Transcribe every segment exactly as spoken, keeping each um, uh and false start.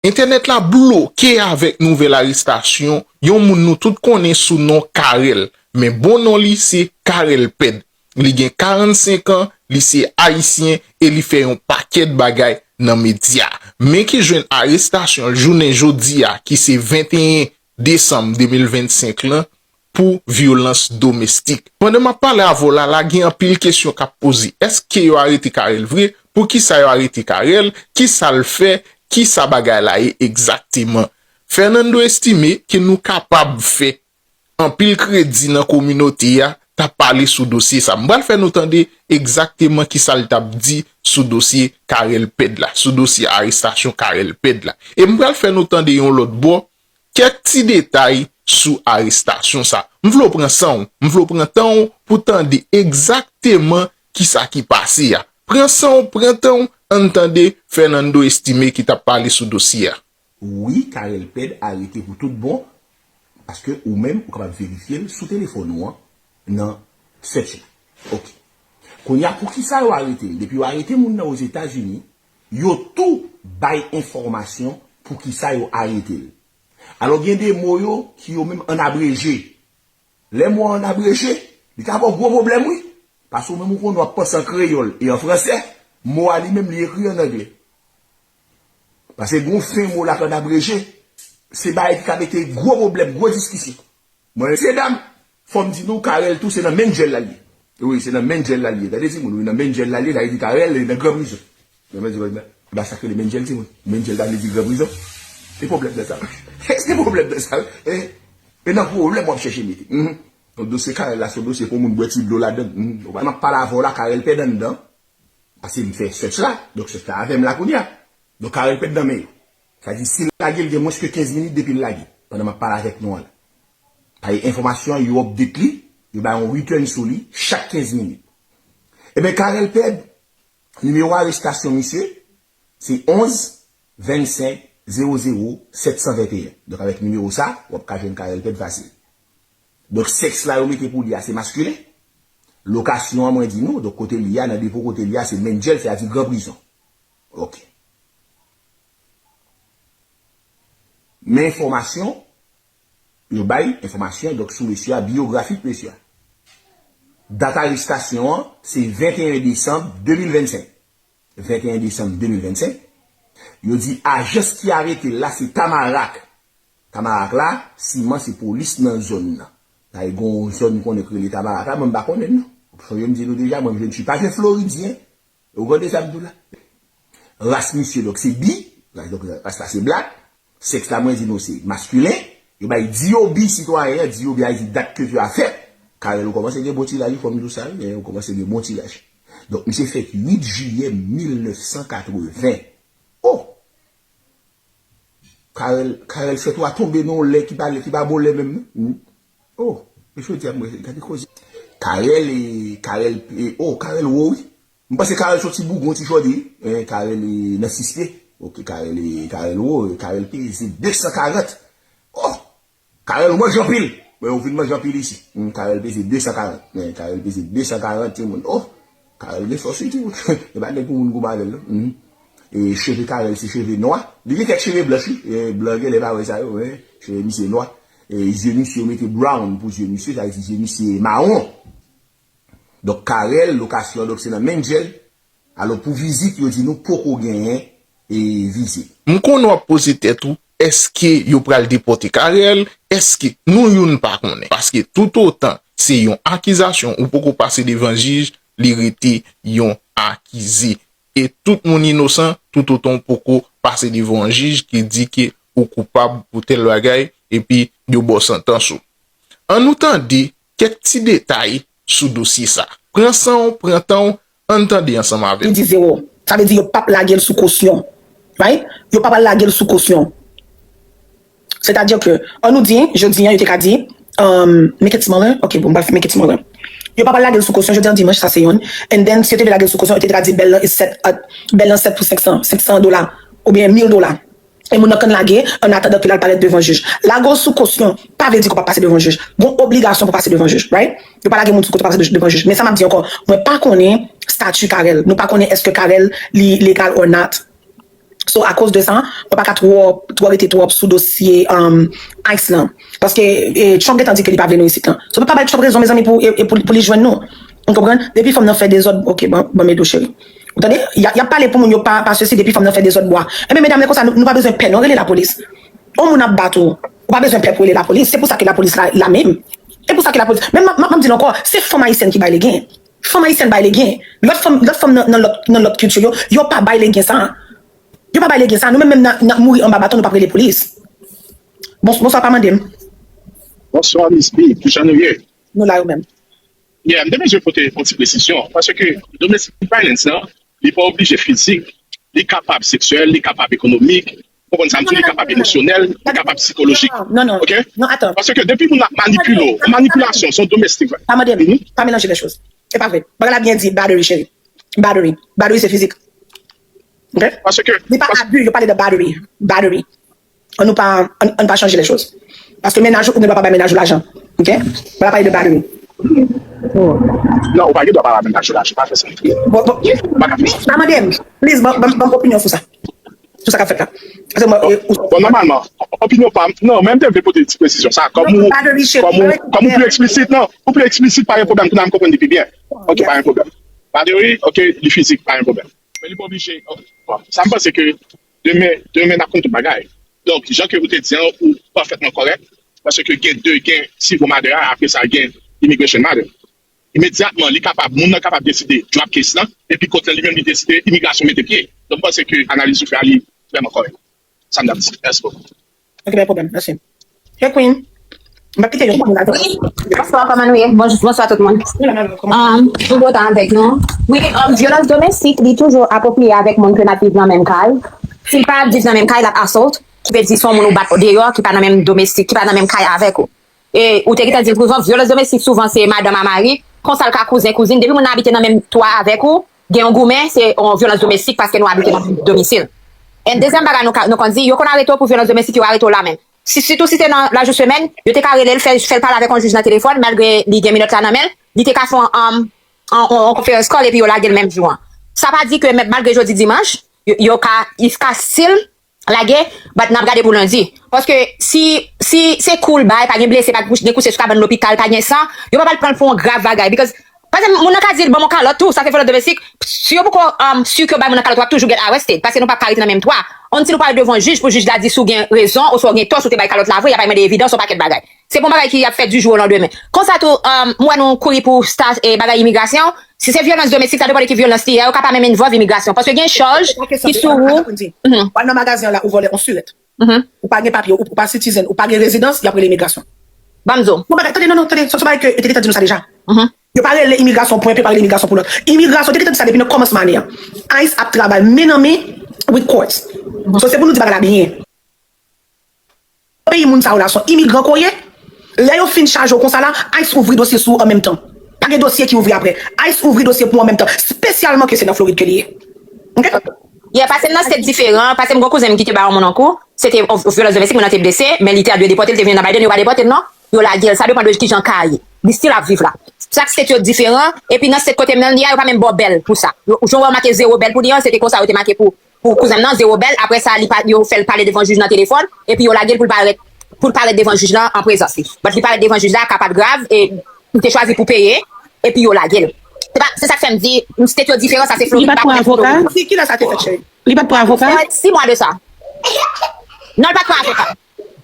Entènèt la bloke avèk nouvèl arestasyon yon moun nou tout konnen sou non Carel, men bon non li se Carel Pèd. Li gen karannsenk an, li se ayisyen e li fè yon pakèt bagay nan medya. Men ki jwenn arestasyon l jounen jodi a, ki se venteyen desanm de mil vennsenk lan, pou vyolans domestik. Pandan m ap pale avè w la, la gen anpil kesyon k ap poze. Èske yo arete Carel vre? Poukisa yo arete Carel? Kisa l fè? Kisa bagay la ye egzakteman? Fernando estime ke nou kapab fè anpil kredi nan kominote a t ap pale sou dosye sa. M pral fè nou tande egzakteman kisa l t ap di sou dosye Carel Pèd la, sou dosye arestasyon Carel Pèd la. E m pral fè nou tande yon lòt bò kèk ti detay sou arestasyon sa. M vle w pran san w, m vle w pran tan w pou tande egzakteman kisa ki pase a. Pran san w, pran tan w, ann tande Fernando Estime ki t ap pale sou dosye a. Wi, Carel Pèd arete pou tout bon, paske ou menm, ou kapab verifye l sou telefòn ou an, nan search la. Ok. Kounye a, poukisa yo arete l? Depi yo arete moun nan Ozetazini, yo tou bay enfòmasyon poukisa yo arete l. Alò, gen de mo yo ki yo menm ann abreje. Lè mo a ann abreje, li ka ba w gwo pwoblèm, wi. Paske ou menm ou konnen w ap panse an kreyòl e an fransè, mo a li menm li ekri ann anglè. Paske gen yon fen mo la k ann abreje, se bagay ki ka mete gwo pwoblèm, gwo diskisyon. Mwen, mesye dam, fò m di nou, Carel tou, se nan menjèl la l ye. Wi, se nan menjèl la l ye. Tande timoun, wi, nan menjèl la l ye, sa vle di Carel, li nan gran prizon. Mwen di, mwen, ba sa k rele menjèl, timoun. Menjèl, sa vle di gran prizon. Se pwoblèm nan sa. Se pwoblèm nan sa. E, e nan pwoblèm w ap chèche mete. Mhm. Donk, dosye Carel la, se yon dosye pou moun bwè ti dlo ladan l. Mhm. Donk, m ap pale avè w la, Carel Pèd anndan. Paske m fè search la. Donk, search la avè m la kounye a. Donk, Carel Pèd nan men yo. Sa di, si l lage, l gen mwens ke kenz minit depi l lage. Pandan m ap pale avèk nou an la. Paske enfòmasyon an, yo update li, yo bay yon return sou li chak kenz minit. Ebyen, Carel Pèd, nimewo arestasyon misye, se onz vennsenk zewo zewo sèt san venteyen. Donk, avèk nimewo sa, w ap ka jwenn Carel Pèd fasil. Donk, sèks la yo mete pou li a, se maskilen. Lokasyon an, mwen di nou, donk, kote li a, nan depo kote li a, se menjèl, sètadi gran prizon. Ok. Men enfòmasyon, yo bay enfòmasyon, donk, sou mesye a, biyografik mesye a. Dat arestasyon an, se venteyen desanm de mil vennsenk. Venteyen desanm de mil vennsenk. Yo di ajans ki arete l la, se Tamarak. Tamarak la, siman se polis nan zòn nan. Dayè, gen yon zòn m konnen k rele Tamarak la, mwen m pa konnen l non. Sonje m di nou deja, mwen, je ne suis pas un Floridien. Ou konn sa m di w la? Ras misye, donk, se bi, donk, ras la se black, sèks la, mwen di nou, se maskilen, yo bay D O B sitwayen an, D O B a di date que tu as faite, Carel ou kòmanse gen bon ti laj, fò m di w sa, wi, men ou kòmanse gen bon ti laj. Donk, misye fèt uit jiyè mil nèf san katreven. Oh! Carel, Carel fèt ou a tonbe nan yon lè ki pa, ki pa bon lè menm, non? Hmm. Oh, mesye, jodi a, mwen, gade koze. Carel e, Carel e, oh, Carel wo, wi. M panse Carel se yon ti bougon, ti jòdi, wi. Eh, Carel e nan sis pye. Ok, Carel e, Carel wo, Carel peze de san karant. Oh! Carel ou manje anpil. Men ou vin manje anpil isi. Hmm, Carel peze de san karant. Men Carel peze de san karant, timoun. Oh! Carel gen fòs, wi, timoun. E pa nèg pou moun goumen avè l, non. Hmm. E cheve Carel se cheve nwa. Li gen kèk cheve blanch, wi. E blan genlè pa wè sa yo, men cheve misye nwa. E zye misye, yo mete brown pou zye misye, sa vle di zye misye mawon. Donk, Carel, lokasyon, donk, se nan Menjèl. Alò, pou vizit, yo di nou poko genyen e vizit. M konnen w ap poze tèt ou, èske yo pral depòte Carel? Èske nou youn pa konnen? Paske toutotan se yon akizasyon ou poko pase devan jij, li rete yon akize. E tout moun inosan, toutotan w poko pase devan yon jij ki di ke ou koupab pou tèl bagay, epi yo ba w santans ou. Ann nou tande kèk ti detay sou dosye sa. Pran san w, pran tan w, ann tande ansanm avè m. Li di zewo. Sa vle di yo p ap lage l sou kosyon. Right? Yo pa pral lage l sou kosyon. Sètadi ke, ann nou di, jodi a, yo te ka di, um, make it smaller. Ok, bon, m pral make it smaller. Yo pa pral lage l sou kosyon, jodi a, dimanch, sa se youn. And then, si yo te vle lage l sou kosyon, yo te ka di bèl lan e sèt, uh, bèl lan sèt pou senk san, senk san dola, oubyen mil dola. E moun nan konn lage, an atandan ke l al parèt devan jij. Lage w sou kosyon, pa vle di ke w p ap pase devan jij. Gon obligasyon pou pase devan jij, right? Yo pa lage moun sou kosyon pa pase devan jij. Men sa m ap di ankò, mwen pa konnen stati Carel. Nou pa konnen èske Carel li legal or not. So, akoz de sa, mwen pa ka twò, twò rete twòp sou dosye, um, ICE lan. Paske, e, Trump gentan di ke li pa vle nou isit lan. So, nou pa bay Trump rezon, mezanmi, pou, e, e pou, pou li jwenn nou. Ou konprann? Depi fanm nan fè dezòd, ok, ban, ban m ede w, cheri. Ou tande? Y a, y ap pale pou moun yo pa, pa sesi, depi fanm nan fè dezòd bwa. Enben, medam, lè konsa, nou, nou pa bezwen pè, non, rele lapolis. On moun ap bat ou, ou pa bezwen pè pou rele lapolis. Se pou sa ke lapolis la, la menm. E pou sa ke lapolis. Men m, m, m ap di l ankò, se fanm ayisyèn ki bay legen. Fanm ayisyèn bay legen. Lòt fanm, lòt fanm nan, nan lòt, nan lòt kilti yo, yo pa bay legen sa. Yo pa bay legen sa. Nou menm, menm n ap, n ap mouri anba baton, nou p ap rele polis. Bons-, bonswa, pa mande m. Bonswa, Miss B. Kijan nou ye? Nou la, yo menm. Yeah, m te bezwen pote yon ti presizyon. Paske domestic violence, non, li pa oblije fizik. Li kapab seksyèl, li kapab ekonomik. Ou konprann sa m di, li kapab emosyonèl, li kapab sikolojik. Non, non. Ok? Non, atan. Paske depi moun ap manipile w, manipilasyon, se yon domestic violence. Pa mande m, pa melanje les choses. Se pa vre. Bagay la byen di, battery, cheri. Battery. Battery, se fizik. Ok? Paske, li pa abi, yo pale de battery. Battery. Ann nou pa, ann, ann pa chanje les choses. Paske mennaj ou, ou gen dwa pa bay mennaj ou lajan. Ok? Mwen la pale de battery. Non, ou pa gen dwa pa bay mennaj ou lajan. Pa fè sa. Bon, bon. Pa ka fè sa. Pa mande m. Please, ban, ban, ban m opinyon sou sa. Sou sa k ap fèt la. Paske mwen, e, ou... Bon, nòmalman, opinyon pa m, non, men m te vle pote ti presizyon sa. Kòm ou, kòm ou, kòm ou pli eksplisit, non, ou pli eksplisit, pa gen pwoblèm, kounye a m konprann li pi byen. Ok, pa gen pwoblèm. Battery, ok, li fizik, pa gen pwoblèm. Men li pa oblije, ok. Bon, sa m panse ke demen, demen n ap konn tout bagay. Donk, jan ke ou te di an, ou pafètman kòrèk, paske gen de, gen civil matter a, apre sa gen immigration matter. Imedyatman, li kapab, moun nan kapab deside drop case lan, epi kot lan li menm li deside imigrasyon mete pye. Donk, m panse ke analiz ou fè a, li vrèman kòrèk. Sa m t ap di. Mèsi bokou. Ok, pa gen pwoblèm. Mèsi. Hey, Queen. M ap kite yon moun la. Wi. Bonswa, kòman nou ye? Bonjou, bonswa tout moun. Nou la, nou la, kòman? Um, nou kontan avèk nou. Wi, um, vyolans domestik, li toujou apwopriye avèk moun ke n ap viv nan menm kay. Si l pa ap viv nan menm kay, l ap assault, ki vle di se yon moun ou bat deyò, ki pa nan menm domestik, ki pa nan menm kay avèk ou. E ou te gentan di l souvan, vyolans domestik souvan se madanm a mari, konsa l ka kouzen, kouzin, depi moun nan abite nan menm twa avèk ou, gen yon goumen, se yon vyolans domestik paske nou abite nan menm domisil. And dezyèm bagay nou ka, nou konn di, yo konn arete w pou vyolans domestik, yo arete w la menm. Si, sitou si se nan lajou semèn, yo te ka rele l, fè, fè l pale avèk yon jij nan telefòn, malgre li gen minòt la nan men l, li te ka fè yon, um, yon, yon, yon konferans call epi yo lage l menm jou an. Sa pa di ke men, malgre jodi dimanch, yo, yo ka, if ka still lage, but n ap gade pou lendi. Paske si, si se cool bay, pa gen blese, pa gen kouche sou kabann lopital, pa gen san, yo pa pral pran l pou yon grav bagay. Because, pa egzanp, moun nan ka di l ban m yon kalòt tou, sa se vyolans domestik. Si yo poko, um, si ke yo bay moun nan kalòt, w ap toujou get arrested, paske nou p ap ka rete nan menm twa. Until ou pral devan jij pou jij la di si w gen rezon oswa w gen tò, si w te bay kalòt la vre, y ap al mande evidans, yon pakèt bagay. Se pa yon bagay ki ap fèt du jour au lendemain. Konsa tou, um, m wè nou kouri pou sta, e, bagay imigrasyon. Si se vyolans domestik, sa depann de ki vyolans li ye, yo ka pa menm involve imigrasyon. Paske gen chaj ki sou ou. Mhm. W al nan magazen an la, ou vòlè yon sirèt. Mhm. Ou pa gen papye, ou, ou pa citizen, ou pa gen rezidans, y ap rele imigrasyon. Ban m di w. Bon, bagay, tande, non, non, tande, se, se bagay ke yo te gentan di nou sa deja. Mhm. Yo pa rele imigrasyon, pou enpe pa rele imigrasyon pou lòt. Imigrasyon, te gentan di sa depi nan kòmansman ane an. ICE ap travay men nan men with courts. Mhm. So, se pou nou di bagay la byen. Peyi moun sa yo la, se yon imigran ke w ye. Lè yo fin chaje w konsa la, ICE ouvri dosye sou ou an menm tan. Pa gen dosye ki ouvri apre. ICE ouvri dosye pou ou an menm tan, espesyalman ke se nan Florid ke li ye. Ok? Yeah, pase m nan state diferan, pase m gon kouzen m ki te bay yon moun yon kou, se te yon vyolans domestik, moun nan te blese, men li te dwe depòte, li te vini nan Biden, yo pa depòte l non. Yo lage l, sa depann de kijan ka ye. Li still ap viv la. Chak state yo diferan, epi nan state kote m nan li a, yo pa menm ba w bèl pou sa. Yo, jan w wè yo make zewo bèl pou li an, se te konsa yo te make pou pou kouzen m nan, zewo bèl. Apre sa, li pa, yo fè l pale devan jij nan telefòn, epi yo lage l pou l parèt, pou l parèt devan jij lan an prezans li. But li parèt devan jij la, ka pa t grav, e li te chwazi pou peye, epi yo lage l. Se pa, se sa k fè m di, state yo diferan, sa se Florid, li pa t pran avoka? Depi kilè sa te fèt, cheri? Li pa t pran avoka? Sa fè sis mwa de sa. Non, li pa t pran avoka.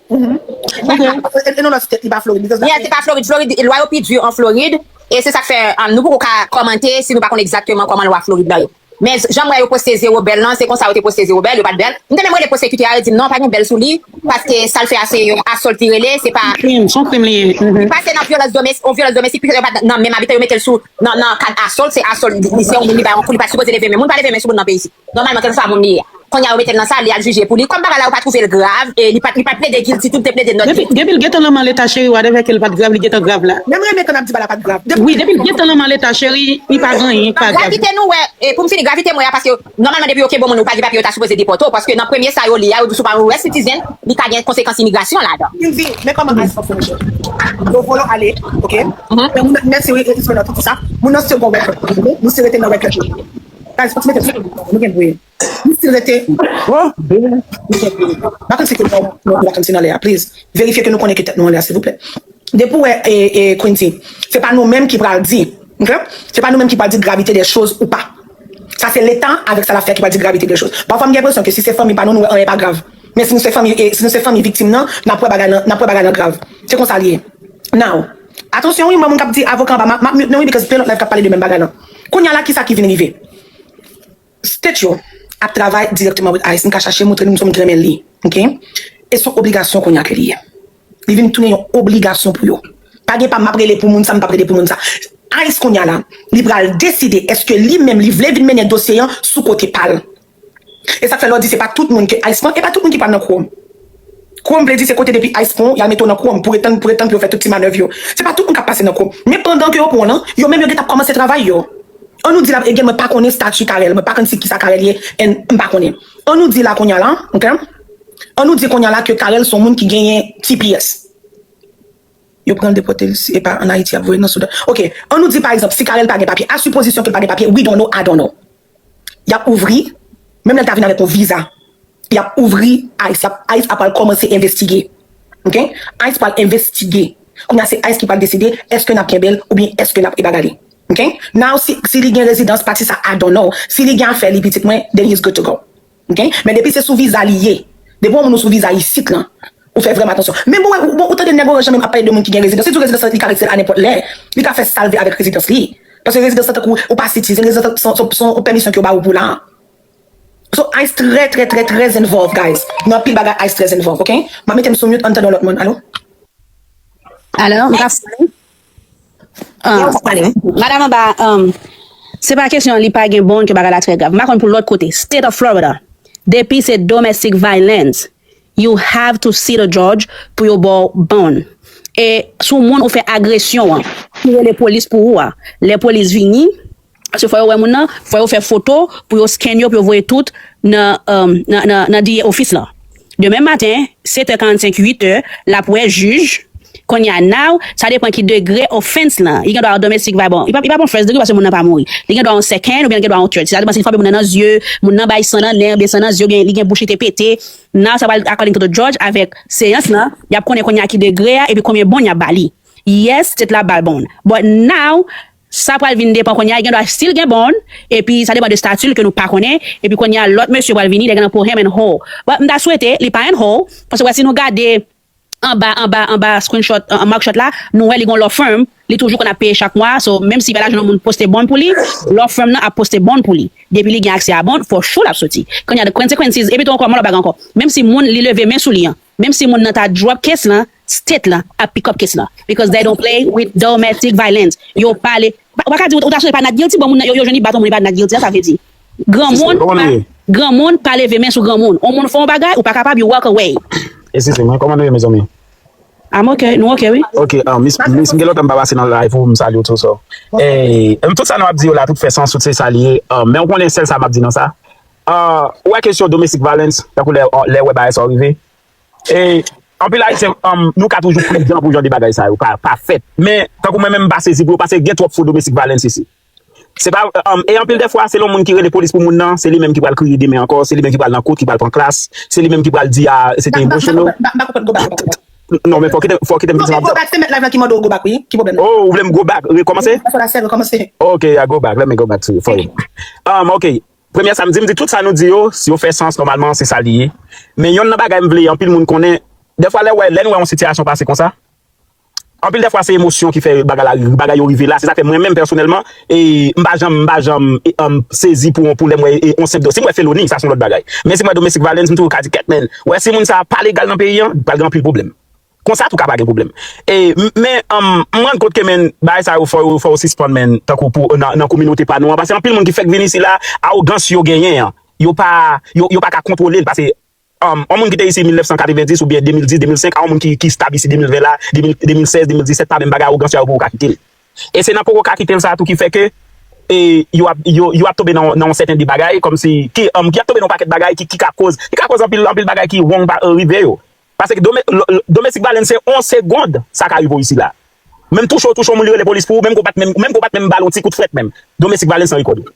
Mhm. Ok. E, e nou lòt state, li pa Florid, because... Yeah, se pa Florid. Florid, lwa yo pi di an Florid. E se sa k fè, um, nou poko ka kòmante si nou pa konn egzakteman kòman lwa Florid la ye. Men jan m wè yo poste zewo bèl lan, se konsa yo te poste zewo bèl, yo pa t bèl. M te menm rele pwosekitè a, yo di m non, pa gen bèl sou li, paske sa l fè a se yon assault li rele, se pa... Krim, se yon krim li ye. Mhm. Li pase nan vyolans domes-, yon vyolans domestik, piske yo pa t nan menm abitè, yo mete l sou, nan, nan kad assault, se assault, li, li se yon moun li bay yon kou, li pa t sipoze leve men moun, pa leve men sou moun nan peyi isit. Nòmalman, kèlkeswa moun li ye. Kounye a, yo mete l nan sa, li al jije pou li. Kòm bagay la, yo pa twouve l grav, e li pa t, li pa t plede guilty, tout te plede not guilty. Depi, depi l gentan nan man leta, cheri, whatever ke l pa t grav, li gentan grav la. Menm renmen tan n ap di bagay la pa t grav. Depi... Wi, depi l gentan nan man leta, cheri, li pa gen anyen, li pa grav. Gravite nou wè, e pou m fini, gravite m wè a, paske nòmalman, depi yo kenbe yon moun, ou pa gen papye, yo ta sipoze depòte w, paske nan premye sa yo li a, yo di si w pa yon U S citizen, li ka gen konsekans imigrasyon ladan. Vin di, men kòman ICE fonksyone. Yo voye w ale, ok? Mhm. Men moun nan, mèsi, wi, respè nan tout sa. Moun nan still gon record, ok? Moun still rete nan record. Guys, fòk ti mete m sou nou gen dwe. Nou still rete. Nou gen dwe. Vakansi ke nou, nou vakansi nan lè a, please. Verifye ke nou konnen ke tèt nou anlè a, silvouplè. Depi w wè e, e, Quincy, se pa nou menm ki pral di, ok? Se pa nou menm ki pral di gravité des choses ou pa. Sa se Leta avèk sa l ap fè ki pral di gravité des choses. Pafwa m gen enpresyon ke si se fanmi pa nou, nou wè anyen pa grav. Men si nou se fanmi, e, si nou se fanmi viktim nan, n ap wè bagay nan, n ap wè bagay nan grav. Se konsa l ye. Now, atansyon wi, m wè moun k ap di avoka anba, m ap, m ap mute nou wi, because gen lòt live k ap pale de menm bagay lan. Kounye a la, kisa ki vin rive? State yo ap travay dirèkteman with ICE. M ka chache montre nou, m se yon moun ki renmen li. Ok? E se yon obligasyon kounye a ke li ye. Li vin tounen yon obligasyon pou yo. Pa gen pa m ap rele pou moun sa, m p ap rele pou moun sa. ICE kounye a la, li pral deside èske li menm li vle vin mennen dosye an sou kote pa l. E sa k fè lè w di se pa tout moun ke ICE pran, e pa tout moun ki pral nan Chrome. Chrome vle di se kote depi ICE pran w, y al mete w nan Chrome pou etann, pou etann pou yo fè tout ti manèv yo. Se pa tout moun k ap pase nan Chrome. Men pandan ke yo pran w lan, yo menm yo gentan ap kòmanse travay yo. An nou di la, again, mwen pa konnen stati Carel, mwen pa konn si kisa Carel ye, and m pa konnen. An nou di la kounye a la, ok? An nou di kounye a la ke Carel se yon moun ki genyen T P S. Yo pran l depòte l, si e pa an Ayiti, y ap voye l nan Soudan. Ok, an nou di pa egzanp, si Carel pa gen papye, a sipozisyon ke l pa gen papye, we don't know, I don't know. Y ap ouvri, menm lè l ta vin avèk yon viza, y ap ouvri ICE, y ap, ICE ap pral kòmanse envestige. Ok? ICE pral envestige. Kounye a se ICE ki pral deside èske n ap kenbe l oubyen èske n ap e bagay li. Ok? Now, si, si li gen rezidans pati sa, I don't know. Si li gen afè li, pitit mwen, then he's good to go. Ok? Men depi se sou viza li ye, depi yon moun ou sou viza isit lan, ou fè vrèman atansyon. Men bon, bon, ou tande nèg yo janm ap pale de moun ki gen rezidans. Li di w rezidans li ka retire l a nenpòt lè. Li ka fè sa l vle avèk rezidans li. Paske rezidans lan tankou ou pa citizen, rezidans lan se, se, se yon pèmisyon ke yo ba ou pou la. So, ICE trè, trè, trè, trè involved, guys. Nan anpil bagay, ICE trè involved, ok? M ap mete m sou mute, ann tande yon lòt moun. Alo? Alo, m ka pale? Ah, madanm anba, um, se pa kesyon li pa gen bond ke bagay la trè grav. M pa konn pou lòt kote. State of Florida, depi se domestic violence, you have to see the judge pou yo ba w bond. E si w moun ou fè agresyon an, ou rele polis pou ou a. Lè polis vini, paske fò yo wè moun nan, fò yo fè foto pou yo scan yo, pou yo voye tout nan, um, nan, nan, nan D A office lan. Demen maten, sèt è karannsenk, uit è, l ap wè jij. Kounye a, now, sa depan ki degre offense lan. Li gen dwa yon domestic violence. Li pa, li pa pran first degree paske moun nan pa mouri. Li gen dwa yon second oubyen li gen dwa yon third. Sa depan si li frape moun nan nan zye, moun nan bay san nan nen, oubyen san nan zye, oubyen li gen bouch li te pete. Now, sa pral according to the judge avèk seyans lan. Y ap konnen kounye a ki degre a, epi konbyen bond y ap ba li. Yes, state la ba l bond. But now, sa pral vin depan kounye a, li gen dwa still gen bond, epi sa depan de stati l ke nou pa konnen, epi kounye a lòt mesye pral vini, they're gonna put him in hole. But m ta swete, li pa in hole, paske wè si nou gade anba, anba, anba screenshot, an, an mugshot la, nou wè li gon law firm, li toujou konn ap peye chak mwa, so menm si pa lajan yon moun poste bond pou li, law firm nan ap poste bond pou li. Depi li gen aksè a bond, for sure l ap soti. Kounye a, the consequences, epi tou ankò, m lòt bagay ankò. Menm si moun, li leve men sou li an, menm si moun nan ta drop case lan, state lan ap pick up case lan. Because they don't play with domestic violence. Yo pale, ou pa ka di, ou ta sonje pa not guilty, bon, moun nan, yo, yo jwenn li bat yon moun, li pa not guilty, sa sa vle di. Granmoun, pa, granmoun pa leve men sou granmoun. On moun fè yon bagay, ou pa kapab, you walk away. Excuse me, kòman nou ye, mezanmi? I'm ok, nou ok, wi. Ok, um, Miss, Miss, m gen lontan m pa pase nan live ou, m salye w tou, so. Eh, um, tout sa nou ap di yo la, tout fè sans, tout se sa li ye. Um, men w konnen sèl sa m ap di nan sa. Ah, ou wè kesyon domestic violence, tankou lè, lè w wè bagay sa yo rive. E anpil Ayisyen, um, nou ka toujou pridan pou jan de bagay sa yo pa, pa fèt. Men, tankou mwen menm, m pa sezi pou yo, paske gen twòp fo domestic violence isit. Se pa, um, e anpil de fwa, se yon moun ki rele polis pou moun nan, se li menm ki pral kriye demen ankò, se li menm ki pral nan kout, ki pral pran klas, se li menm ki pral di, ah, se te yon bon cholo. Non, men fò kite, fò kite m di sa. Go back, se mèt live la ki mande w go back, wi. Ki pwoblèm nan? Oh, ou vle m go back, rekòmanse? Fò la sèl, rekòmanse. Ok, I go back, let me go back to you, for you. Um, ok. Premyè sa m di, m di tout sa nou di yo, si yo fè sans nòmalman, se sa li ye. Men yonn nan bagay m vle anpil moun konnen, dèfwa lè wè, lè nou wè yon sitiyasyon pase konsa, anpil dèfwa se emosyon ki fè bagay la, bagay yo rive la. Se sa k fè mwen menm pèsonèlman, e m pa janm, m pa janm, e, um, sezi pou, pou lè m wè, e, yon senp, si m wè feloni, sa se yon lòt bagay. Men si m wè domestic violence, m toujou ka di, kèt, men, wè si moun sa pa legal nan peyi an, pral gen anpil pwoblèm. Konsa tou ka pa gen pwoblèm. E, m-, men, um, m rann kont ke, men, bagay sa yo fò yo, fò yo sispann, men, tankou pou, nan, nan kominote pa nou an. Paske anpil moun ki fèk vin isi la, awogans yo genyen an, yo pa, yo, yo pa ka kontwole l. Paske, um, yon moun ki te isi mil nèf san katrevenndis oubyen de mil dis, de mil senk, a yon moun ki, ki stab isi de mil ven la, de mil, de mil sèz, de mil disèt, pa menm bagay, awogans yo, yo poko ka kite l. E se nan poko ka kite l sa tou ki fè ke, e, yo ap, yo, yo ap tonbe nan, nan yon sèten de bagay, kòmsi, ki, um, ki ap tonbe nan yon pakèt bagay ki, ki ka koz, ki ka koz anpil, anpil bagay ki wrong pa, e, rive yo. Paske dome-, lo-, lo-, domestic violence se yon segond sa ka rive w isi la. Menm touche w, touche w, moun li rele polis pou ou, menm ke w pa t menm, menm ke w pa t menm ba l yon ti kout frèt menm. Domestic violence nan rekòd ou.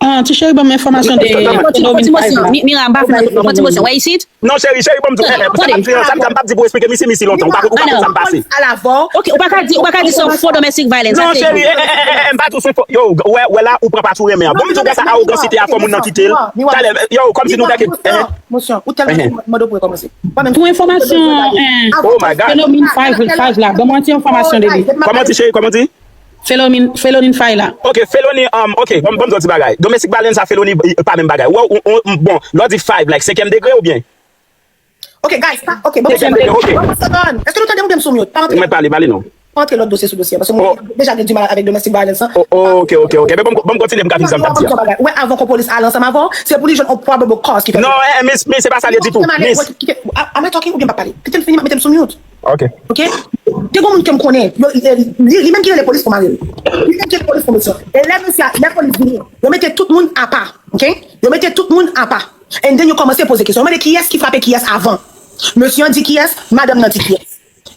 Ah, ti cheri, ban m enfòmasyon de Fò ti fò ti Fenolin mosyon. Five la. Mi- Mira, m pa vle fò ti mosyon. Wè isit. Non, cheri, cheri, ban m di w. Tande, Eh, eh, sa m ap di, sa m ap di pou eksplike, misye, misye lontan. Ou pa ou pa konn sa m pase. Ok, ou pa ka di, ou pa ka di se yon fo domestic violence. Non, cheri, eh, eh, eh, eh, m pa di w se fo. Yo, wè, wè la, ou pran pati ou renmen an. Bon, m di w sa, awogansite a, fò moun nan kite l. Talè, yo, kòmsi nou ta ke. Mosyon, ou tèlman mande w pou rekòmanse. Pou enfòmasyon, eh, Oh my God. Fenolin Five, Five la, ban mwen ti enfòmasyon de li. Kòman di, cheri, kòman di? Fenolin, Fenolin Five la. Ok, felony, um, ok, ban m ban m di yon ti bagay. Domestic violence a felony, eh, pa menm bagay. Wè, ou, ou, bon, lè w di five, like, senkyèm degre oubyen? Ok, guys, pa, ok, bon, Senkyèm degre. Ok. Bon, hold on. Èske nou tande ou byen m sou mute? Pa Ou antre, mèt pale, pale non. Pa antre lòt dosye sou dosye an, paske Oh. mwen deja gen di mal avèk domestic violence lan. Oh, oh, ok, ok, ok. Men ban m, ban m kontinye m ka fin sa m t ap di a. Wè, avan kon polis ale ansanm avè w, se pou li jwenn yon probable cause ki fè. Non, eh, eh, men, men se pa sa li di tou. Miss. Am I talking oubyen m pa pale? Kite m fini, mete m sou mute. Ok. Ok? Te gen moun ke m konnen, yo, li, li menm ki rele polis pou mari l. Li menm ki rele polis pou mesye. E lè mesye, lè polis vini, yo mete tout moun apa. Ok? Yo mete tout moun apa. And then yo kòmanse poze kesyon. Yo mande kiyès ki frape kiyès avan. Mesye an di kiyès, madanm nan di kiyès.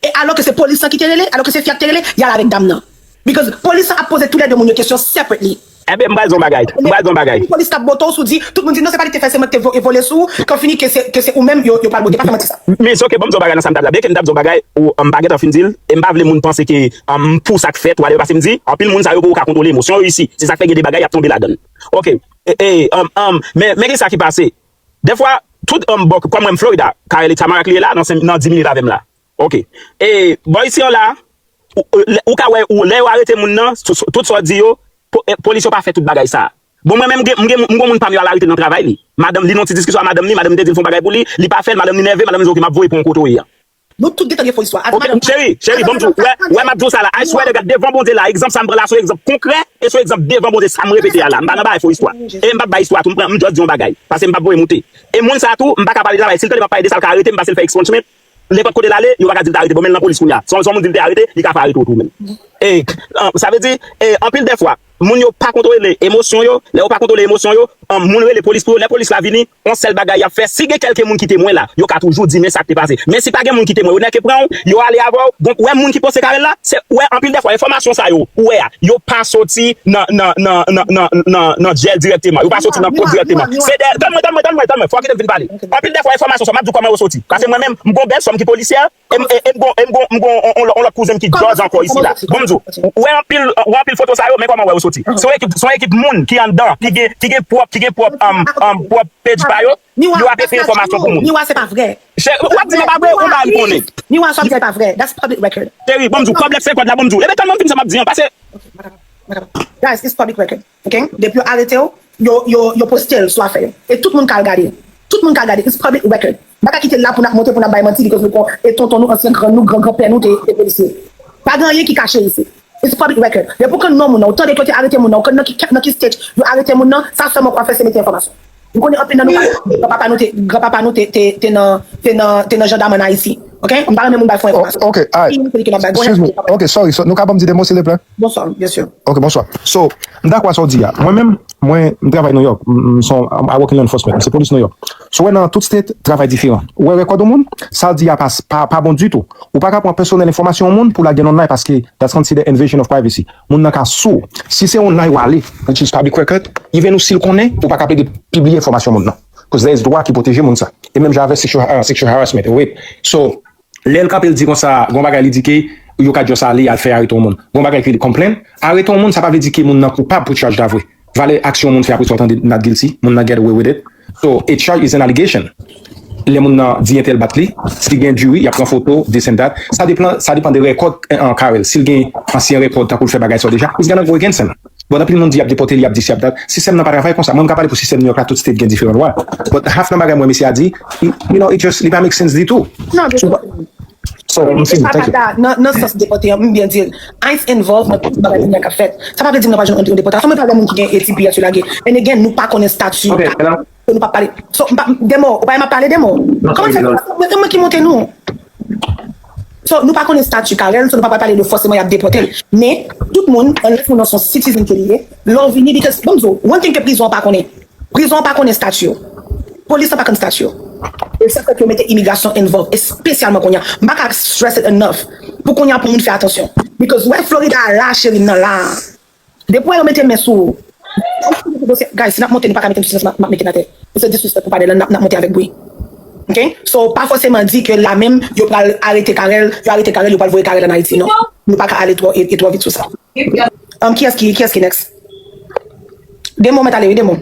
E alò ke se polis lan ki te rele, alò ke se fi a ki te rele, y al avèk dam nan. Because polis lan ap poze toulède moun yo kesyon separately. Enben, m pral di yon bagay. M pral di yon bagay. Polis k ap bote w sou di, tout moun di non, se pa li ki te fè, se mwen ki te vo- vole sou ou, kan fini ke se, ke se ou menm, yo, yo pral bote. Pa fè manti sa. Men se ok, ban m di yon bagay nan sa m t ap di a. Byenke m t ap di yon bagay, ou, m pa gentan fin di l, e m pa vle moun panse ke, um, pou sa k fèt, whatever, pase m di, anpil moun sa yo poko ka kontwole emosyon yo isi. Se sa k fè gen de bagay y ap tonbe ladan l. Ok. E, e, um, um, men, men ki sa ki pase. Dèfwa, tout, um, bò, kòm mwen m Florida, Carel Tamara k li ye la, nan, senk- nan dis minit avè m la. Ok. E, bò isi an la, ou, ou, lè- ou ka wè, ou, lè yo arete moun nan, sou- sou- tout sa w di yo, po- eh, polis yo pa fè tout bagay sa. Bon, mwen menm, m gen, m gen, m gen moun pa m yo al arete nan travay li. Madanm, li nan ti diskisyon a madanm li, madanm li te di l fè yon bagay pou li, li pa fè l, madanm li nève, madanm li di, "Ok, m ap voye pou yon kote w ye a." Nou tout gentan gen fo istwa. Ok, cheri, cheri, ban m di w, wè, wè, m ap di w sa la, I swear to God, devan Bondye la, egzanp sa m pran la, se yon egzanp konkrè, e se yon egzanp devan Bondye, sa m repete a la, m pa nan bagay fo istwa. E m p ap bay istwa tou, m pran, m just di yon bagay, paske m p ap voye moute. E moun sa tou, m pa ka pale de travay, si l tande m ap pale de sa, l ka arete m, paske l fè expungement, nenpòt kote l ale, yo pa ka di l te arete, bon, men l nan polis kounye a. Se yon, se yon moun di l te arete, li ka fè arete w tou menm. E, an, sa vle di, e, anpil dèfwa, moun yo pa kontwole emosyon yo, lè yo pa kontwole emosyon yo, an, moun rele polis pou yo, lè polis la vini, yon sèl bagay y ap fè, si gen kèlke moun ki temwen la, yo ka toujou di, "Men sa k te pase." Men si pa gen moun ki temwen, yo nèke pran w, yo ale avè w, donk, wè moun ki poste Carel la, se, wè, anpil dèfwa, enfòmasyon sa yo, ou wè a, yo pa soti nan, nan, nan, nan, nan, nan, nan jèl dirèkteman, yo pa soti nan kòk dirèkteman. Se dè, tann mwen, tann mwen, tann mwen, tann mwen, fò w kite m fin pale. Anpil dèfwa, enfòmasyon sa, m ap di w kòman yo soti. Paske mwen menm, m gon bèl sè m ki polisye, e m, e, e m gon, e m gon, m gon, on, on, on lòt kouzen m ki judge ankò isi la. Bon, m di w, ou wè anpil, ou wè anpil foto sa yo, men kòman w wè yo soti. Se yon ekip, se yon ekip moun ki anndan, ki gen, ki gen pwòp, ki gen pwòp, um, um, pwòp page pa yo, yo ap ekri enfòmasyon pou moun. Miwa, se pa vre. Chè, w ap di m pa vre, ou pa konnen. Miwa, sa w ap di a pa vre. That's public record. Cheri, bon, m di w, kòb lèk senkant la, bon, m di w. Ebe, tann mwen fin sa m ap di an, pase. Guys, it's public record. Ok? Depi yo arete w, yo, yo, yo poste l sou afè yo. E tout moun ka al gade. Tout moun ka al gade. It's public record. M pa ka kite l la pou n ap monte, pou n ap bay manti, because nou kon, e tonton nou, ansyen grann nou, gran granpè nou te, te polisye. Pa gen anyen ki kache isi. It's public record. Depi w konn non moun nan, ou tande ke yo te arete moun nan, ou konn nan ki, nan ki state yo arete moun nan, sa sèlman w ap fè se mete enfòmasyon. M konnen anpil nan nou pa, granpapa nou te, granpapa nou te, te, te nan, te nan, te nan jandaman Ayiti. Ok? M pa renmen moun bay fo enfòmasyon. Ok, alright. Excuse me. Ok, sorry. So, nou ka ban m di de mo, silvouplè? Bonswa, byen si. Ok, bonswa. So, m dakò sa w di a. Mwen menm, mwen, m travay New York. M, m se yon, I work in law enforcement. M se polis New York. So, wè nan tout state, travay diferan. Ou wè rèkòd yon moun, sa l di a pa, pa, pa bon ditou. Ou pa ka pran pèsonèl enfòmasyon yon moun pou lage nan online paske that's considered invasion of privacy. Moun nan ka sou. Si se online w ale, which is public record, even ou si l konnen, ou pa ka plede pibliye enfòmasyon moun nan. Cause there is dwa ki pwoteje moun sa. E menm jan avèk sexual, uh, sexual harassment, rape. So, lè l kanpe l di konsa, gon bagay li di ke yo ka just ale al fè arete yon moun. Gon bagay ke li complain, arete yon moun, sa pa vle di ke moun nan koupab pou charge la vre. Valè aksyon yon moun fè apre sa w tande not guilty, moun nan get away with it. So, a charge is an allegation. Lè moun nan di entèl bat li, si gen juri, y ap pran foto, this and that. Sa depan, sa depan de rèkòd an Carel. Si l gen ansyen rèkòd, tankou l fè bagay sa yo deja, it's gonna go against him. Bon, anpil moun di y ap depòte l, y ap this, y ap that. Sistèm nan pa travay konsa. Mwen, m ka pale pou sistèm New York la, tout state gen diferan lwa. But half nan bagay mwen, mesye a di, you know, it just, li pa make sense ditou. Non, So, m fini, thank you. Nan, nan sans depòte an, m byen di l. ICE involved nan tout bagay kounya k ap fèt. Sa pa vle di m nan pa janm yon depòtasyon. Mwen pa wè moun ki gen A T P S yo lage. And again, nou pa konnen stati. So, nou pa pale. So, m pa, de mo, ou pa wè m ap pale de mo. Kòman fè, se mwen ki monte nou. So, nou pa konnen stati Carel, so nou pa pale de fòseman y ap depòte l. Men, tout moun, unless moun nan se yon citizen ke li ye, lè w vini, because, bon, m di w, one thing ke prizon an pa konnen. Prizon an pa konnen stati yo. Polis lan pa konn stati yo. E sa fè ke yo mete imigrasyon involved, espesyalman kounye a. M pa ka stress it enough. Pou kounye a, pou moun fè atansyon. Because, wè, Florida a la, cheri, m nan la. Depi wè yo mete men sou ou. Bon, se- guys, si n ap monte, nou pa ka mete m sou silans, m ap m ap mete n atè. Se disrespect pou panèl la, n ap n ap monte avèk bri. Ok? So, pa fòseman di ke la menm, yo pral arete Carel, yo arete Carel, yo pral voye Carel ann Ayiti. Non. Nou pa ka ale twò, e, e twò vit sou sa. Um, kiyès ki, kiyès ki next? Demo, mèt ale, wi, Demo.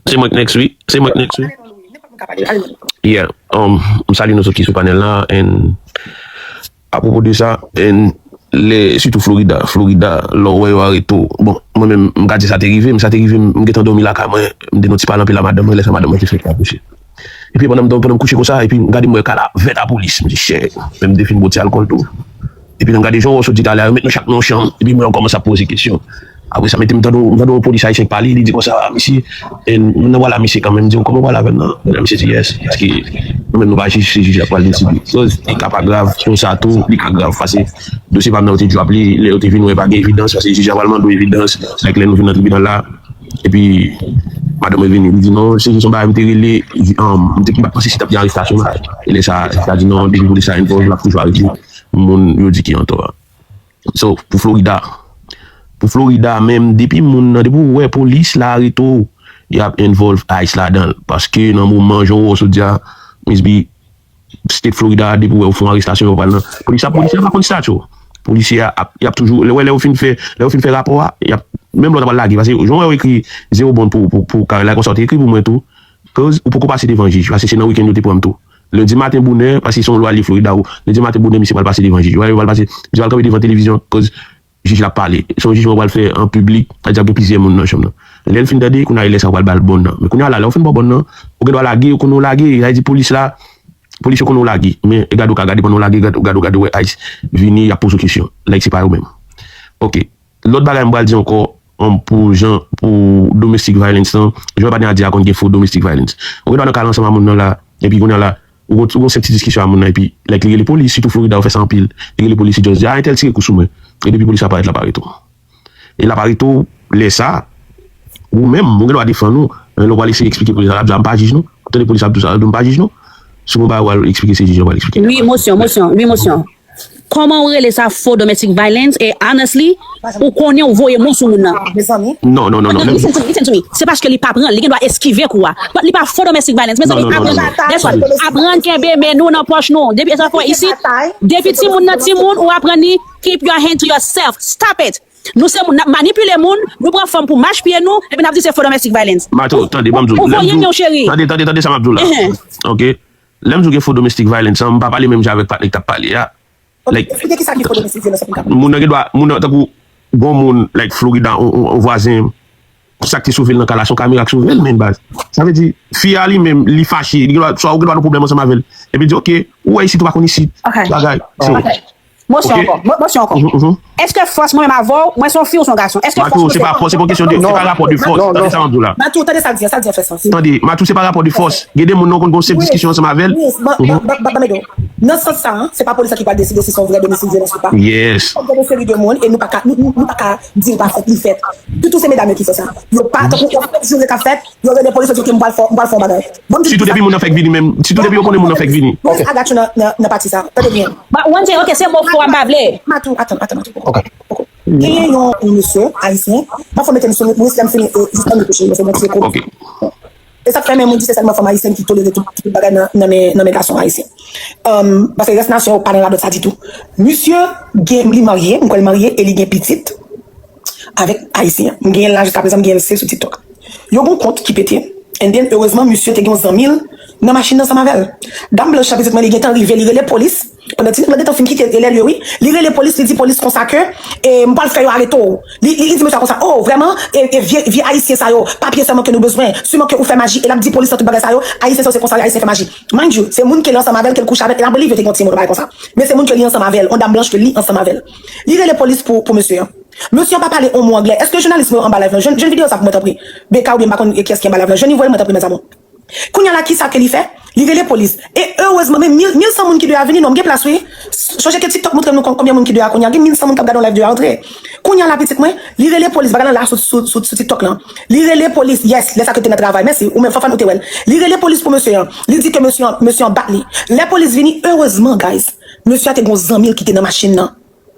Se mwen k next, wi. Se mwen k next, wi. Ale non, Louis. Nenpòt moun ka pale. Ale non. Yeah. Um, m salye nou sot ki sou panèl la. And apwopo de sa, and lè, sitou Florida, Florida, lè w wè yo arete w. Bon, mwen menm, m ka di sa te rive m, sa te rive m, m gentan dòmi lakay mwen, m te nan ti pale anpil a madanm mwen, lè sa madanm mwen te fèk raproche. Epi pandan m dòmi, pandan m kouche konsa, epi m gade m wè kay la vèt a polis, m di, shit, men m te fin bwè ti alkòl tou. Epi nan gade jan w sot di talè a, yo met nou chak nan yon chanm, epi mwen yo kòmanse ap poze kesyon. Apre sa, mete m tande, m tande yon polis ayisyen k pale, li di konsa, "Ah, mesye, e, m nan pale a mesye kanmenm." M di, "Kòman w pale avè m nan?" Epi mesye di, "Yes, paske nou menm nou pa jij, se jij la k pral deside." So, e ka pa grav, konsa tou, li ka grav, paske dosye pa m nan yo te djòp li, lè yo te vin wè pa gen evidans, paske jij la pral mande w evidans, like lè nou vin nan tribinal la, epi madanm mwen vini, li di, "Non, se jis yon bagay m te rele, um, m te m pa t panse si t ap gen arestasyon la." E lè sa, sa di, "Non, depi polis la involve, l ap toujou arete moun yo di ki antò a." So, pou Florida, pou Florida menm, depi moun nan, depi w wè polis la arete w, y ap involve ice ladan l. Paske nan moman, jan w wè w sot di a, Miss B, state Florida, depi w wè w fè yon arestasyon, yo pral nan. Polis la, polisye a pa konn statut. Polisye a, ap- y ap toujou, lè, lè yo fin fè, lè yo fin fè rapò a, y ap, menm lè w ta pral lage, paske jan w wè yo ekri zero bond pou, pou, pou Carel la, konsa w te ekri pou mwen tou, koz ou poko pase devan jij, paske se nan wikenn yo te pran m tou. Lendi maten bonè, paske se yon lwa li Florida ou, lendi maten bonè, misye pral pase devan jij. Yo pral pase, misye pral kanpe devan televizyon, koz jij la ap pale. Se yon jijman yo pral fè an piblik, sa di ap gen plizyè moun nan chanm nan. Lè l fin tande, kounye a e lè sa yo pral ba l bond nan. Men kounye a la, lè yo fin ba w bond nan, ou gen dwa lage, ou konnen w lage, sa vle di polis la, polis yo konnen w lage. Men e gade w ka gade pandan w lage, gade, gade, gade, wè ice vini, y ap poze w kesyon. Like se pa yo menm. Ok. Lòt bagay m pral di ankò, um, pou jan, pou domestic violence lan, jan w pa t a di a konn gen fo domestic violence. Ou gen dwa nan kay la ansanm a moun nan la, epi kounye a la, ou gon, ou gon senp ti diskisyon a moun nan, epi, like, li rele polis, sitou Florida, yo fè sa anpil. Li rele polis, li just di, "Ah, entèl tire kou sou mwen." E depi polis la parèt, l ap arete w. E l ap arete w, lè sa, ou menm, ou gen dwa defann ou. Men lè w pral eseye eksplike polis la, l ap di, "Ah, m pa jij non." Ou tande polis la ap di w sa, l ap di w, "M pa jij non." Si w gon bagay w al eksplike, se jij la w al eksplike. Wi, mosyon, mosyon, wi, mosyon. Kòman w rele sa fo domestic violence? E honestly, ou konnen w voye mo sou moun nan. Mezanmi. Non, non, non, non. Listen to me, listen to me. Se paske li pa pran, li gen dwa eskive kou a. But li pa fo domestic violence. Mezanmi, Non, non, non, aprann. non. That's what. Aprann kenbe men nou nan pòch nou. Depi sa fò isit, depi timoun nan timoun, ou aprann li keep your hand to yourself. Stop it. Nou se moun, n ap manipile moun, nou pran fanm pou mach pye nou, epi n ap di se fo domestic violence. Mato, tande, ban m di w. Ou voye men w, cheri. Tande, tande, tande sa m ap di w la. Ehe. Ok? Lè m di w gen fo domestic violence, m pa pale menm jan avèk patnè k t ap pale a. Like, Eksplike ki sa ki fo domestic violence pou m kapab. Moun nan gen dwa, moun nan, tankou, gon moun, like, Florida, on, on, on vwazen, sa k te sove l nan kay la, se yon kamera k sove l, men baz. Sa vle di, fi a li menm, li fache, li gen dwa, swa ou gen dwa nan pwoblèm ansanm avè l. Epi l di, "Ok, ou wè isit, ou pa konn isit." Ok. Bagay. So, Ok. Mosyon Ok. ankò, mo- mosyon ankò. Mhm, mhm. Èske fòs mwen menm avè w, mwen se yon fi ou se yon gason? Èske fòs Matou, mwen se pa fòs, se pa yon kesyon de, se pa rapò de fòs. Tande sa m ap di w la. Matou, tande sa l di an, sa l di an fè sans. Tande, Matou, se pa rapò de fòs. Gen de moun nan konn gon senp diskisyon ansanm avè l. Yes, ban- ban- ban- ban- ban m ede w. Nan sans sa, se pa polis la ki pral deside si se yon vrè domestic violence ou pa. Yes. Gen yon seri de moun e nou pa ka, nou, nou, nou pa ka di l pa fèt, li fèt. Sitou se medam yo ki fè sa. Yo pa, tankou, yo fèk jure k ap fèt, yo rele polis, yo di, "Ok, m pral fè, m pral fè yon bagay." Bon, Sitou depi moun nan fèk vini menm. Sitou depi yo konnen moun nan fèk vini. Polis, I got you nan, nan, nan pati sa. Tande byen. But one thing, ok, se mo fo a m pa vle. Matou, atann, atann, Matou. Ok. Genyen yon, yon mesye ayisyen, m ap fè mete l sou, mwen, si m fini, e, jis ann kouche, mwen fè mwen ti kou. Ok. E sa k fè menm mwen di se sèlman fanm ayisyèn ki tolere tout, tout bagay nan, nan men, nan men gason ayisyen. Um, paske rès nasyon yo pa nan radòt sa ditou. Misye gen, li marye, m kwè l marye e li gen pitit avèk ayisyen an. M genyen l la jiska prezan, m genyen l save sou TikTok. Yo gon kont ki pete, and then, erezman, misye te gen yon zanmi l nan machin nan ansanm avè l. Dam blanch la, pitit mwen, li gentan rive, li rele polis. Pandan ti nèg la gentan fin kite, e lè l ye, wi. Li rele polis, li di polis konsa ke, e, "M pral fè yo arete w." Li, li, li di mesye a konsa, "Oh, vrèman? E, e vye, vye ayisyen sa yo, papye sèlman ke nou bezwen. Siman ke ou fè maji." E l ap di polis nan tout bagay sa yo, "Ayisyen sa yo, se konsa, ayisyen fè maji." Mind you, se moun ke li ansanm avè l, ke l kouche avè l, e l ap li vle te gen yon timoun, bagay konsa. Men se moun ke li ansanm avè l, yon dam blanch ke li ansanm avè l. Li rele polis pou, pou mesye an. Mesye an pa pale yon mo anglè. Èske jounalis mwen yo anba live lan? Jwenn, jwenn videyo sa pou mwen, tanpri. Beka oubyen m pa konn kiyès ki anba live lan. Jwenn li voye l mwen, tanpri, mèzamou. Kounye a la, kisa ke li fè? Li rele polis. E erezman, men mil, mil san moun ki deyò a vini, non, m gen plas, wi. Sonje ke TikTok montre nou kon- konbyen moun ki deyò a kounye a. Gen mil san moun k ap gade yon live deyò a antre. Kounye a la, pitit mwen, li rele polis. Bagay lan la sou, sou, sou, sou TikTok lan. Li rele polis, yes, lè sa ke te nan travay. Mèsi, ou menm, Fanfan, ou te wè l. Li rele polis pou mesye an. Li di ke mesye an, mesye an bat li. Lè polis vini, erezman, guys, mesye a te gen yon zanmi l ki te nan machin nan.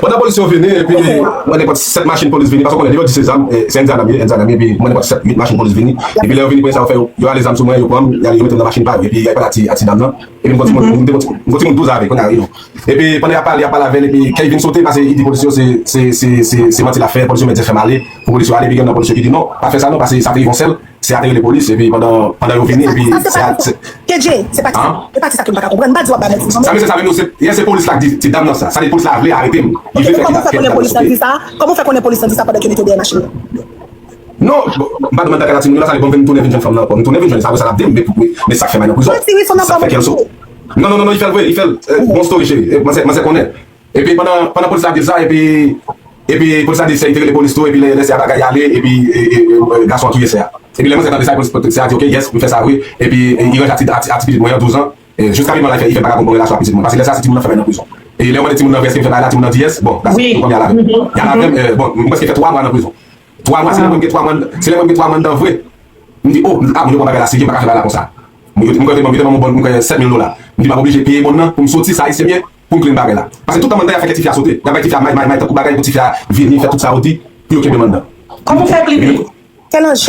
Pandan polis yo vini, epi mwen nenpòt sèt machin polis vini, paske w konnen, lè yo di se zam, eh, se Indiana m ye, Indiana m ye, epi mwen nenpòt sèt, uit machin polis vini. Epi lè yo vini, premye sa yo fè, yo, yo ale zam sou mwen, yo pran m, y ale yo mete m nan machin pa yo, epi y al pale a ti, a ti dam nan. Epi m gon timoun, m te gon ti, m gon timoun douz ane, kounye a, you know. Epi pandan y ap pale, y ap pale avè l, epi Kevin sote, pase li di polis yo se, se, se, se, se manti l ap fè, polis yo met dife m ale, pou polis yo ale, epi gen nan polis yo ki di non, pa fè sa non, pase sa te rive yon sèl, se a te rele polis, epi pandan, pandan yo vini, epi se a, se, K J, se pa ti sa, se pa ti sa ke m pa ka konprann. M pa di w ap bay manti, non, sa men mesye sa vin nou, se, yè se polis la k di, ti dam nan sa, sa se polis la vle arete m, li vle fè kidnapin. Kòman w fè konnen polis la di sa? Kòman w fè konnen polis la di sa pandan ke w te dèyè machin nan? Non, m pa nan menm bagay la timoun yo la, sa li bon, m vin tounen vin jwenn fanm nan ankò. M tounen vin jwenn, sa vre sa l ap di m, men pou, men sa k fè m al nan prizon. Sa fè kè l so. Non, non, non, non, li fè l vre, li fè l. Eh, bon story, cheri. Eh, manzè, manzè konnen. Epi pandan, pandan polis la di l sa, epi, epi polis la di sè, li te rele polis tou, epi lè, lè sè a bagay ale, epi e, e, e, gason an touye sè a. Epi lè manzè tande sa, polis, polis sè a di, ok, yes, m fè sa vre. Epi e, li ranje a ti, a ti, a ti pitit mwen an, douz an. E, jiska prezan la, li fè, li fè bagay bon, bon relasyon ak pitit mwen. Paske lè sa, si timoun nan fè bagay nan prizon. E lè yo mande timoun nan vre, èske l fè bagay la, timoun nan di yes, bon, that's it, nou konn y al avè m. Y al avè m, eh, bon, m prèske fè twa mwa nan prizon. Twa mwa, si lè mwen gen twa mwa, si lè mwen gen twa mwa anndan vre, m di, oh, ah, moun yo pran bagay la serye, m pa ka fè bagay la konsa. Mwen, mwen, mwen, mwen, mwen, mwen, mwen, sèt mil dola. M di, m ap oblije peye moun nan pou m soti sa, Ayisyen m ye, pou m clean bagay la. Paske tout tan manzè a fè kè tifi a sote. Y ap bay tifi a may, may, may, tankou bagay pou tifi a vini, fè tout sa yo di, pou yo kenbe m anndan. Kòman w fè clean li?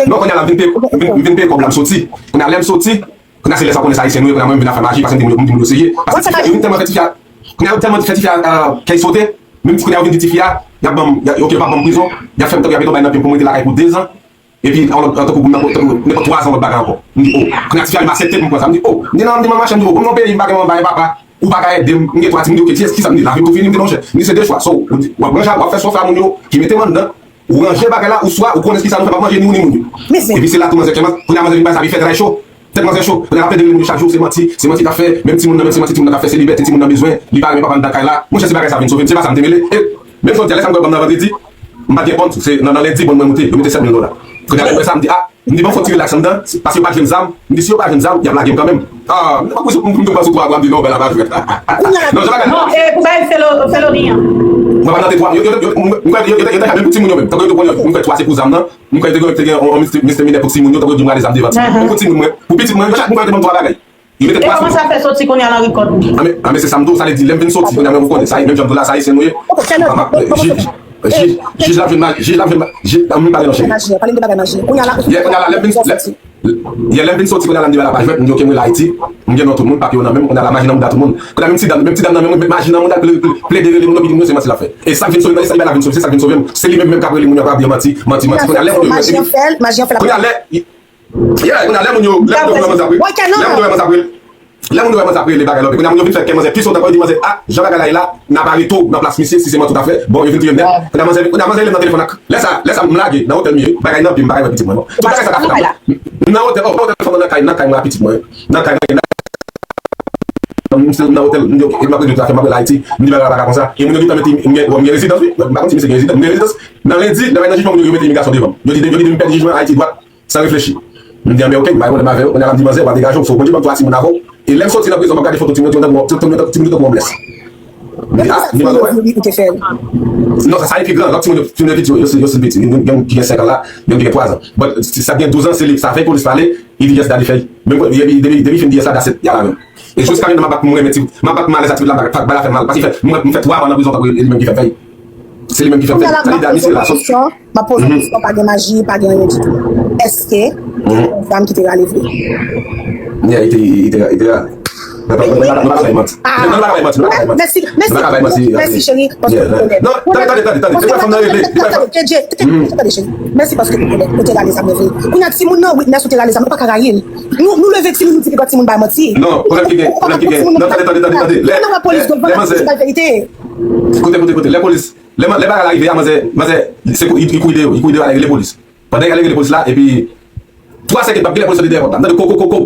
Non, kounye a la, m vin peye, m vin, m vin peye kòb la, m soti. Kounye a, lè m soti, kounye a, se lè sa w konnen sa Ayisyen nou ye, kounye a, mwen, m vin ap fè maji, paske m di moun yo, m di moun yo serye. Paske tifi a, yo vin tèlman fè tifi a, kounye a, yo tèlman fè tifi a, euh, kè l sote, menm ti kounye a, yo vin di tifi a, y ap ban m, y a, ok, yo p ap ban m prizon, y ap fè m tankou y ap etonbay nan pye m pou m rete lakay pou dezan. Epi, an lòt, an tankou pou m nan, tankou nenpòt twa zan lòt bagay ankò. M di, oh, kounye a tifi a menm aksepte pou m pran sa. M di, oh, m di nan, m di nan machin, m di, oh, pou m nan peyi, m pa gen manman, m pa gen papa, ou pa ka ede m, m gen twa timoun, m di, ok, ti, yes, kisa m di, lavi m tou fini, m di, monchè, m di, se de chwa, so, ou di, w ap ranje, w ap fè sòf a moun yo ki mete m anndan, ou ranje bagay la, ou swa, ou konnen kisa nou fè, m ap manje ni ou ni moun yo. Epi se la tou manzè, kounye a manzè vin bay sa, li fè tray cho, tèt manzè cho, kounye a l ap plede rele moun yo chak jou, se manti, se manti k ap fè, menm timoun nan, menm se manti timoun nan k ap fè, se libète timoun nan bezwen, li pa renmen papa l anndan kay la, monchè, se bagay sa vin sove m, se pa sa m te mele, e, Menm jan w di a, lè sa m kwè ban m nan vandredi, m pa t gen kont, se nan, nan lendi, bon, mwen moute, yo mete sèt mil dola. Kounye a, lè m wè sa, m di, ah, m di, bon, fò ti relax anndan, paske yo pa t jwenn zam, m di, si yo pa jwenn zam, y ap lage m kanmenm. Ah, m pa kouche, m, m, m panse twa mwa, m di, non, bèl la pa jwèt. Non, jan bagay la. Non, e, pou bay Felo-, Feloni an. Mwen pa nan te twa, yo, yo, yo, m, m, yo, yo, yo, yo, menm pou timoun yo menm, tankou yo te pran yo, m kwè twa se pou zam nan, m kwè te gen, te gen yon, yon miste-, misdemeanor pou timoun yo, tankou yo di m rale zam devan timoun. Menm pou timoun mwen, pou pitit mwen, yo chak mwen te ban m twa bagay. Li mete twa sou. E kòman sa fè soti kounye a nan rekòt ou? Anben, anben, se sa m di w, sa vle di, lè m vin soti, kounye a menm ou konnen, sa, menm jan m di w la, sa Ayisyen nou ye. Jij, jij la ap jwenn, jij, jij la ap jwenn, jij, m pale non, cheri. Pale m de bagay maji. Kounye a la, lè m vin, lè, yeah, lè m vin soti, kounye a la m di bagay la pa jwèt, m di, ok, mwen la Ayiti, m gen non tout moun, papye yo nan men m, kounye a la maji nan mouda tout moun. Kounye a menm ti dam, menm ti dam nan menm, met maji nan mouda l, plede rele moun yo, pou di moun yo se manti l ap fè. E sa k vin sove m nan, e sa bagay la vin sove, se sa k vin sove m. Se li menm menm k ap rele moun yo, k ap di yo manti, manti, manti. Kounye a lè moun yo, maji an fè l, maji an fè l ap Yeah, kounye a lè moun yo, lè moun yo wè manzè ap rele. Lè moun yo wè manzè ap rele. Lè moun yo wè manzè ap rele bagay la, kounye a moun yo vin fè kè manzè pi sote ankò, yo di manzè, ah, jan bagay la ye la, n ap ale tou nan plas misye, si se manti w ta fè, bon, yo vin touye m nèt. Kounye a manzè, kounye a manzè rele m nan telefòn ak, lè sa, lè sa m lage nan otèl m ye, bagay nan pye m, m pa ka wè pitit mwen non. Tout bagay sa ka fèt apre. M nan otèl, oh, nan otèl fanm nan, nan kay, nan kay mwen ak pitit mwen. Nan kay mwen, nan otèl, m di, ok, e m ap rele tout afè, m ap rele Ayiti, m di bagay la pa ka konsa. E moun yo gentan mete, m gen, bon, m gen rezidans, wi. M pa konn si misye gen rezidans, m gen rezidans. Nan lendi, nan, nan jijman moun yo, yo mete imigrasyon devan m. Yo di, yo di m pèdi jijman Ayiti dwat. San reflechi. M di, anben, ok, m pa gen pwoblèm avè w, kounye a la m di manzè, w ap degaje w, fò w konn ban m twa timoun avè w. E lè m soti nan prizon, m ap gade foto timoun yo, timoun yo tankou, timoun yo tankou, timoun yo tankou homeless. M di, ah, m di manzè, wè. Non, sa, sa e pi gran, lòt timoun yo, timoun yo piti, yo, yo, yo stil piti. Youn, youn ki gen senk an la, youn ki gen twa zan. But, sa gen douz an, se li, sa fè polis pale, li di, yes, daddy fè. Men, depi, depi, depi fin di yes la, that's it, y al avè m. E jiska jodi a, m ap bat pou m renmen ti, m ap bat pou m alèz ak ti pitit la, bagay la fè m mal. Paske m fè, m fè twa mwa nan prizon tankou e li menm ki fè m fè. Se li menm ki fè m fè. Sa li di a misye la, sòt. M ap poze yon kesyon, pa gen maji, pa gen anyen ditou. Èske se yon zam ki te rale vre? Yeah, li te, li te, li te rale. Nou pa, nou pa, nou pa ka bay manti. Nou pa ka bay manti, nou pa ka bay manti. Mèsi, mèsi, mèsi, cheri, paske ou onèt. Non, tande, tande, tande, tande. Tande, tande, cheri. Mèsi paske ou onèt. Ou te rale zam nan vre. Kounye a, timoun nan, witness ou te rale zam nan, ou pa ka rayi l. Nou, nou leve timoun, nou di piga timoun bay manti. Non, pwoblèm ki gen, pwoblèm ki gen. Non, tande, tande, tande, tande. Lè, lè manzè, koute, koute, koute. Lè polis, lè, lè bagay la rive a, manzè, manzè, se kou, li, li kouri deyò, li kouri deyò, li rele polis. Pandan y al rele polis la, epi twa sèkèt p ap gen lè polis soti dèyè pòt la. M tande ko, ko, ko, ko.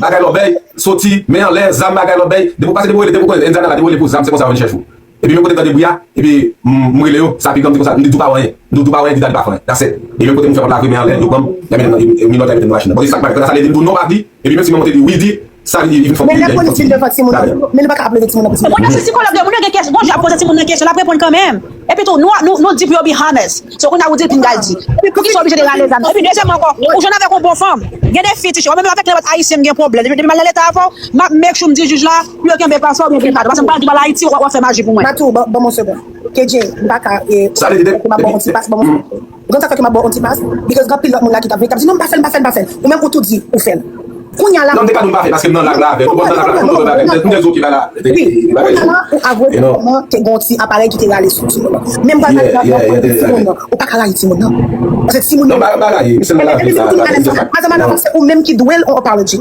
Bagay lòbèy, soti, men anlè, zam bagay lòbèy. Depi w pase, depi w rele, depi w konnen Indiana la, depi w rele pou zam, se konsa yo vin chèche w. Epi menm kote m tande bri a, epi m, m rele yo, sa pi gran m di konsa, m di, "Di w pa wè anyen, di w, di w pa wè anyen, di daddy pa fè anyen." That's it. Epi menm kote m fè pòt la vre, men anlè, yo pran m, y a mete m nan, e, e, milòt la mete m nan machin nan. Bon, se sa k pale, kounye a sa lè di m di w non, pa di, epi menm si mwen monte di wi, di, sa li di, li vin fè m di. Men lè polis vin devan timoun nan, men nou pa ka ap leve timoun nan pou timoun nan. Bon, si sikològ yo, moun yo gen kesyon, bon, ap poze timoun nan kesyon, l ap reponn kanmenm. Epi tou, nou, nou, nou di pou yo be honest. So, kounye a ou di l pinga l di. Epi poukisa w oblije de rale zam nan? Epi dezyèmman ankò, ou jwenn avèk yon bon fanm. Gen de fi, ti cheri, mwen menm avèk nenpòt ayisyen m gen pwoblèm. Depi, depi m al nan leta avè w, m ap make sure m di jij la, pou yo kenbe plas la oubyen vin pa. Paske m pa di w al Ayiti, w ap, w ap fè maji pou mwen. Matou, ban, ban m yon segonn. K J, m pa ka, e, m ap ba w yon ti pas, ban m yon segonn. Ou konn sa k fè ke m ap ba w yon ti pas? Because gen anpil lòt moun la ki t ap vini, k ap di, "Non, m pa fè l, m pa fè l, m pa fè l." Ou menm ou tou di ou fè l. Kounye a la. Non, m te ka di w m pa fè, paske m nan lag la avè l. Ou konprann, nan lag la, m konprann bagay. M te, m te di, "Ok, bagay la." Wi. Kounye a la, ou avwe vrèman ke gen yon ti aparèy ki te rale sou timoun nan. Men m pral di w, timoun nan, ou pa ka rayi timoun nan. Paske timoun nan. Non, m pa, m pa rayi, m sèlman rayi sa, rayi sa. As a matter of fact, se ou menm ki dwe l yon apology.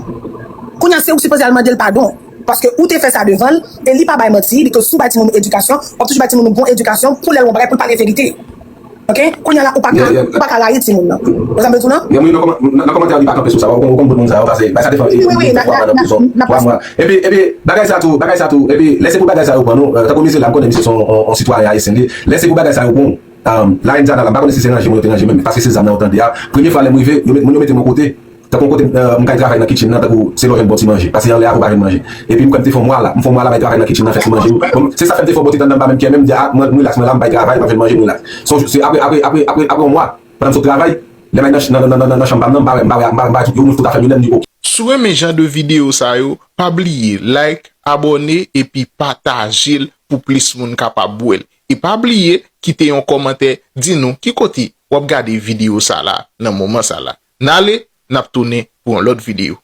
Kounye a, se ou ki sipoze al mande l padon. Paske ou te fè sa devan l, e li pa bay manti, because si w bay timoun ou edikasyon, w ap toujou bay timoun ou bon edikasyon, pou lè l wè yon bagay, pou l pale verite. Ok? Kounye a la, ou pa ka, ou pa ka rayi timoun nan. Ou sa m bezwen nan? Gen moun nan kòmantè yo li pa kanpe sou sa, ou konn bout moun sa yo pase, bay sa te fè e, wi, wi, wi, nan prizon twa mwa. Epi, epi, bagay sa tou, bagay sa tou, epi, lè se pou bagay sa yo pran nou, tankou misye la, m konnen misye se yon sitwayen ayisyen li, lè se pou bagay sa yo pran, la Indiana la, m pa konnen si se ranje moun yo te ranje menm, paske se zam nan yo tande a, premye fwa lè m rive, yo met, moun yo mete m yon kote, tankou yon kote, m kay travay nan kitchen nan, tankou se lè w jwenn bon ti manje. Paske anlè a, ou pa jwenn manje. Epi m kwè m te fè yon mwa la. M fè yon mwa la, bay travay nan kitchen nan, fè ti manje. Bon, se sa fè m te fè yon bon ti tan nan, m pa menm kè menm, m di, a, mwen, m relax, mwen la, m bay travay, m ap jwenn manje, m relax. Se apre, apre, apre, apre, apre yon mwa, pandan m sot travay, lè m al nan, nan, nan, nan, nan chanm pa m nan, m pa wè, m pa wè, m pa wè, m pa wè, yo moun fout afè m, yo menm di, ok. Si w renmen jan de videyo sa yo, pa bliye like, abòne, epi pataje l pou plis moun kapab wè l. E pa bliye kite yon kòmantè, di nou ki kote w ap gade videyo sa la nan moman sa la. N ale, n ap tounen pou yon lòt videyo.